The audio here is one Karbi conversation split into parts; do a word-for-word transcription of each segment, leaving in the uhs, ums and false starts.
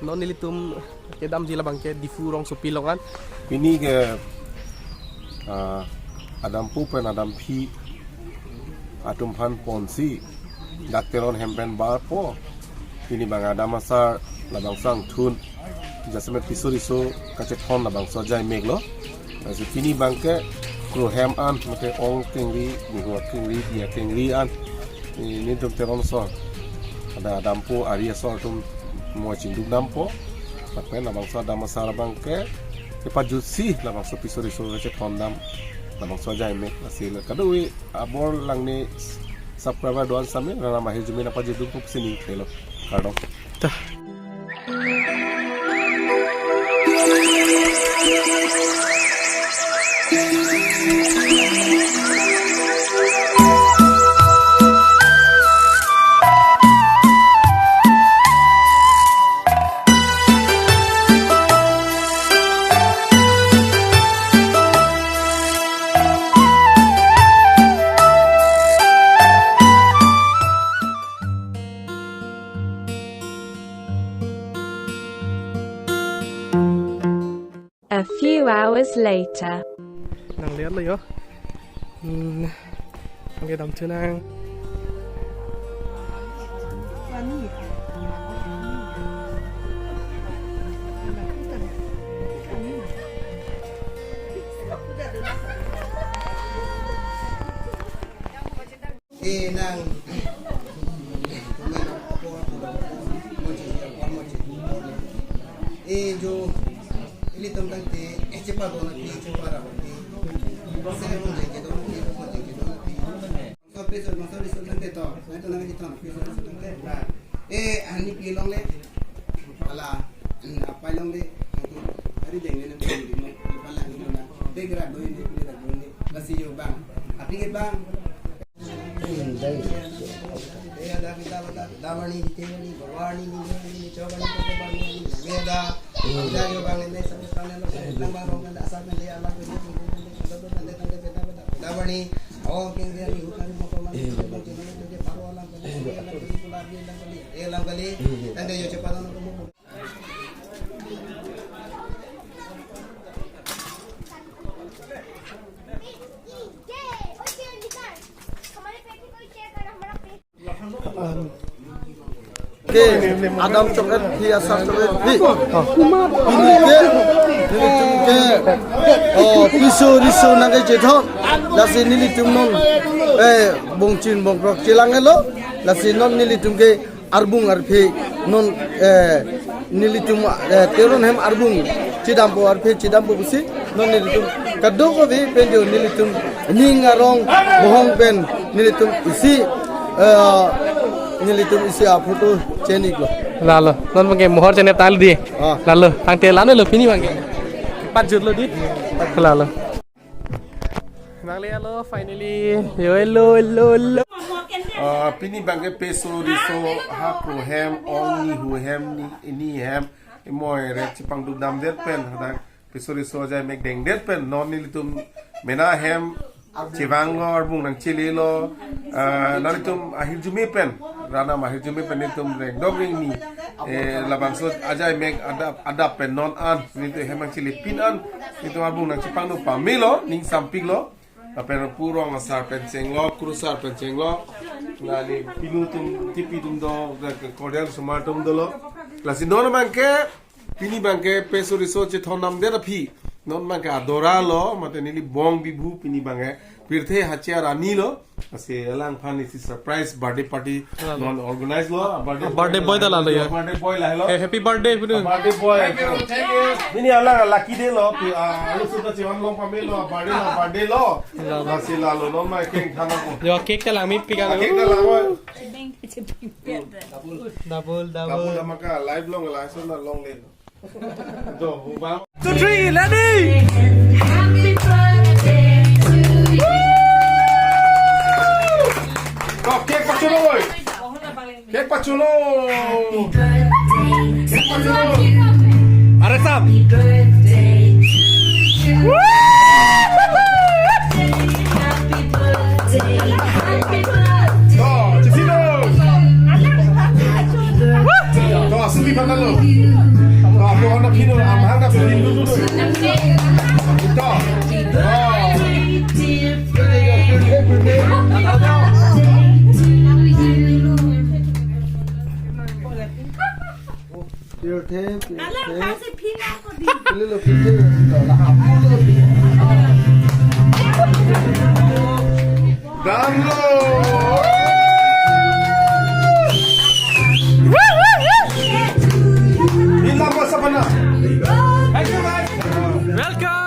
Non nelitum kedamji labang ke Diphu rongsopi along an. Pini ke, ah, adampo pen adamphi atum aphan ponsi dak Teron hem pen barpo. Pini abang adam asar labangso angthun jasemet piso riso kachethon labangso ajai mek lo. Lasi pini abang ke Kro hem an, mate ong kengri, nihu kengri, diya kengri an, eh, nelitum Teron asor, ada adampo ari asor atum moi chingduk dampo. Lapen labangso adam asar abang ke kepajutsi labangso piso riso kachethon dam labangso ajai mek. Lasi kadokave abor langni subscriber do-an sitame Ranam ahirjume nangpajutdunpo pusi ning thelo. Kardom. Ta. A few hours later. Nang lihat lo yo. Hmm. Oke, dam tunang. Eh, nang. Eh, jo, ilitum tangte, eh, chepadon aphi, cheparap aphi. Se mo je kedon aphi, mo je kedon aphi. So, peso, mo so, so tangte to. Nai to nang je to, peso, so tangte. Eh, ani pi longle. Ala, apai longle. Ari jeng ne, ne, ne, ne, pala, ne, ne, ne. Tegra doi ne, tegra doi ne. Lasi jo abang. Aphi ke abang. Ke, adam choklet phi, asar choklet phi. Pini ke, nelitum ke, oh, piso riso nangkechethon. Lasi nelitum non, eh, bongchin bongkrok chelang helo. Lasi non nelitum ke arbung arphe non, eh, nelitum, eh, Teron hem arbung chedampo, arphe chedampo pusi non nelitum kadokave pen jo nelitum ning arong bohong pen nelitum isi, eh, nelitum isi aphoto chenik lo. Lalo, non abang ke mohor chenep tal di. Ah. Lalo, tangte lalo lo pini abang ke. Pajut lo di. Lalo. Nang le alo, finally. Yo, hello, hello, hello. Ah, pini abang ke peso riso ha Kro hem, ong nihu hem, ni, ni hem, imoi ret chepangduk damdet pen, hadak peso riso ajai mek dengdet pen, non nelitum mena hem chevanglo, arbung nangchelelo. Ah, nelitum ahirjume pen, Ranam ahirjume pen nelitum rengdok rengni, eh, labangso ajai mek adap, adap pen non an, nelitum hem nangchelepin an, nelitum arbung nangchepangno pamelo, ning sampiklo. Lapen Pu rong asar pen chenglo, Kro asar pen chenglo. Neli pinu atum, tipi atum do, cordial sumar atum dolo. Lasi non abang ke, pini abang ke peso riso chethon damdet aphi. Non abang ke adora lo, mate neli bong bibhu pini abang ke. Pirthe hache arni lo. Lasi alangphan isi surprise birthday party non organize lo. Birthday boy ta lalo ya. Birthday boy lahelo. Eh, happy birthday, Punu. Birthday boy. Pini alang lucky day lo. Pi, ah, alu suda chiwan long pamelo. Birthday lo, birthday lo. Lalo. Lasi lalo non mai keng thana ko. Yo, cake ta langmi pika. Ah, cake ta langmi. Double, double. Double, double. Double maka live long la so na long le. Do, bang. Two, three, ready? Happy birthday to you. To, cake pachulo, boy. Cake pachulo. Happy birthday to you. Cake pachulo. Are sam. Happy birthday to you. Happy birthday. Happy birthday. To, chipsilo. To, asuti patalo. To, ako na pino, amahang na pino, dulu, dulu. To. To. Pirthe, pirthe. Alang pasi phinang ko di. Lilo pirthe, lilo, lilo. Damlo. Inang ko sapana. Thank you, guys. Welcome.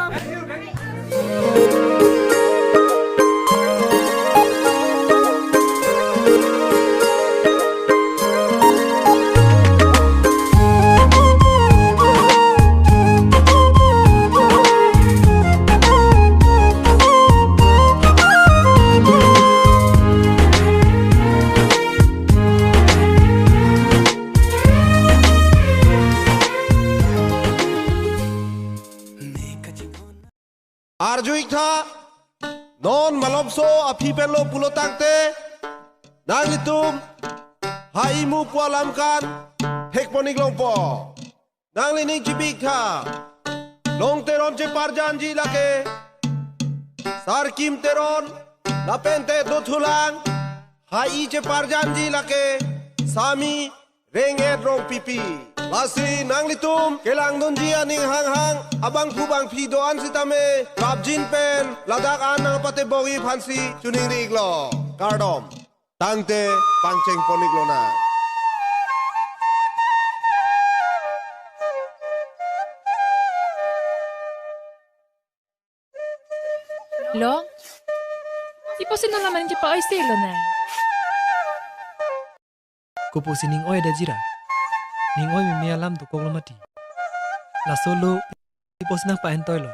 Arju-ik tha, non malomso aphi penlo pulo tangte, nanglitum ha imu pu alam kan thekpon-ik longpo. Nanglining chipi-ik tha, Long Teron cheparjanji lake Sarkim Teron, lapente dothulang, ha-i cheparjanji lake Sami Reng-et Rongpipi. Lasi nanglitum kelangdunji aning hanghang abangphu bangphi do-an sitame prapjin pen ladak an nangpatebok-ji aphansi choningri-iklo. Kardom. Tangte pangchengpon-ik lonang. Long, iposi nang laman kepa-oi se lonang. Kopusi ning oi da jira. Ning oi meme alam dokoklo mati. Laso lo, iposi nang pa-entoilo.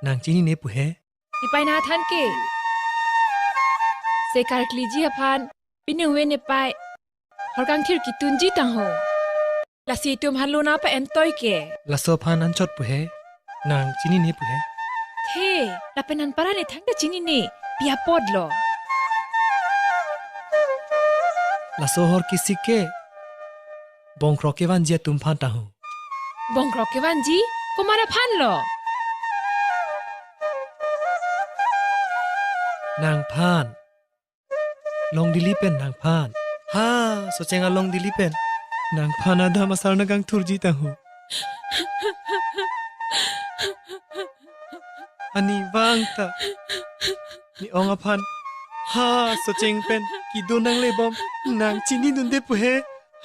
Nang chinine pu he? Nepei nangthan ke. Se karkliji aphan, pini ove nepei. Hor kangthir ketunji tangho. Lasi itum aphan lo nangpa-entoi ke. Laso aphan anchot pu he, nang chinine pu he. The, lapen anparta ne thangta chinine, pi apotlo. Laso hor kesik ke, bongkrok kevanji atum aphan tangho. Bongkrok kevanji, komat aphanlo? Nangphan. Long Dili pen nangphan. Ha, Socheng along Dili pen. Nangphan adam asar nangkangthurji tangho. Ani vangta. Ne-ong aphan. Ha, Socheng pen. Kedo nanglebom. Nang chinidunde pu he.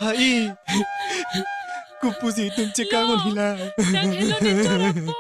Ha-i. Kopusi itum chekang-un hila. Nang helo ne chorappo.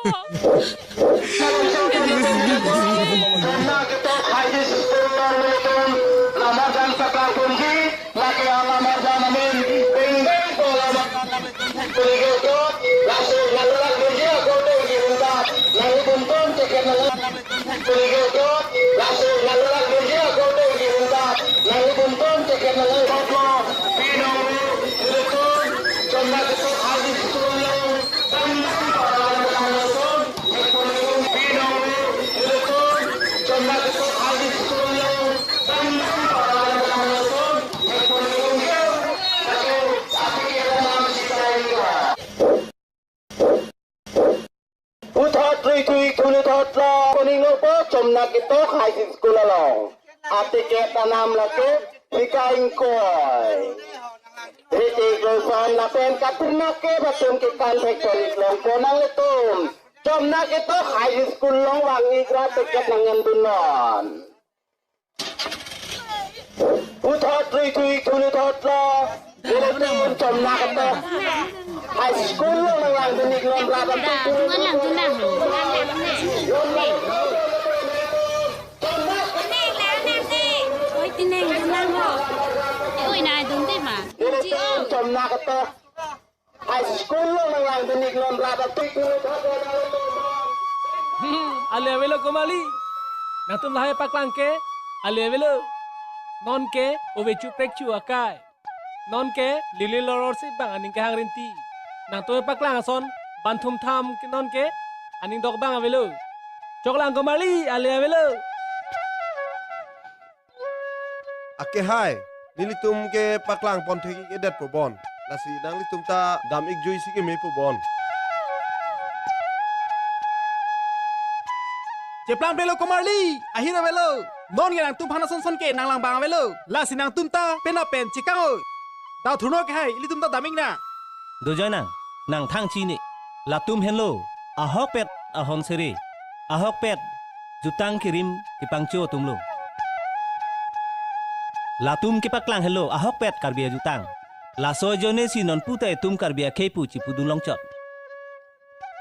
Puthot rui thui thulu thot lo, koning lo po Chomnak Ketok High School along. Aticket anam lake phika ingkoi. Hrithik Roshan lapen kaprek nangkepatum kekan thekpon-ik longpo nanglitum. Chomnak Ketok High School along vang-ik ra ticket nangngandunnon. Puthot rui thui thulu thot lo. Nelitum Chomnak Ketok High School along nanglangdun-ik non rapat. Tungan lang, tungan. Oi, tineng, tungan ho. Oi, na, dun te ma. Nelitum Chomnak Ketok High School along nanglangdun-ik non rapat. Hmm, ale avelo komarli. Nangtum lahai paklang ke, ale avelo. Non ke, ove chuprek chu akai. Non ke, lili loror si bang aning kehang rinti. Nangtum paklang ason, ban thum tham ke non ke, aning dok bang avelo. Choklang komarli, ale avelo. Ake hai, nelitum ke paklang pon thek-ik edet po bon. Lasi nanglitum ta dam-ik juisi keme po bon. Cheplang pelo komarli, ahir avelo. Non ke nangtum aphan ason son ke nanglang abang avelo. Lasi nangtum ta penap pen chekang oi. Dak thurno ke hai, ilitum ta dam-ik nang. Dojoinang, nang thang chini. Latum henlo ahokpet ahon sere, ahokpet jutang kirim kepangcho atumlo. Latum kepaklang henlo ahokpet Karbi ajutang. Laso ajoine si non puta itum Karbi akhei pu chipudun longchot.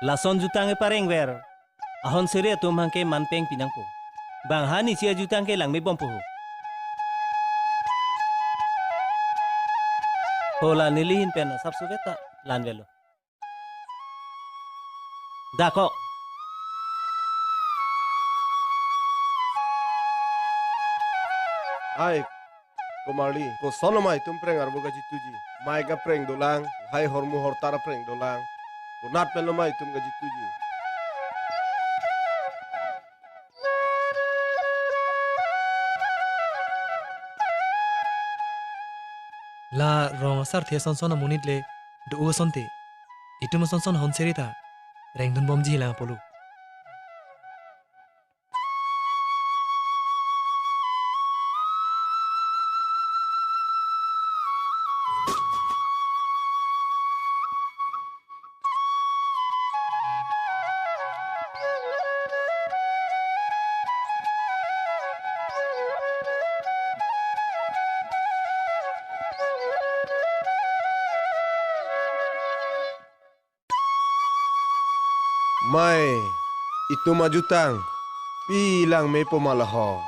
Lason jutang keparengver ahon sere atum abangke manpeng pinangpo. Bang ha nisi ajutang ke langmebompo ho. Ho la nelihin pen asapso veta lan velo. Dak ko. Hai, komarli, koson lo ma itum preng arbo kajituji? Mai kapreng dolang, hai hormu hortar apreng dolang. Konat pen lo ma itum kajituji? La rong asarthe son son amonit le do-o asonte. Itum ason son ahon sere ta rengdunbomji lang apotlo. Mai, itum ajutang pi langmepo ma la ho?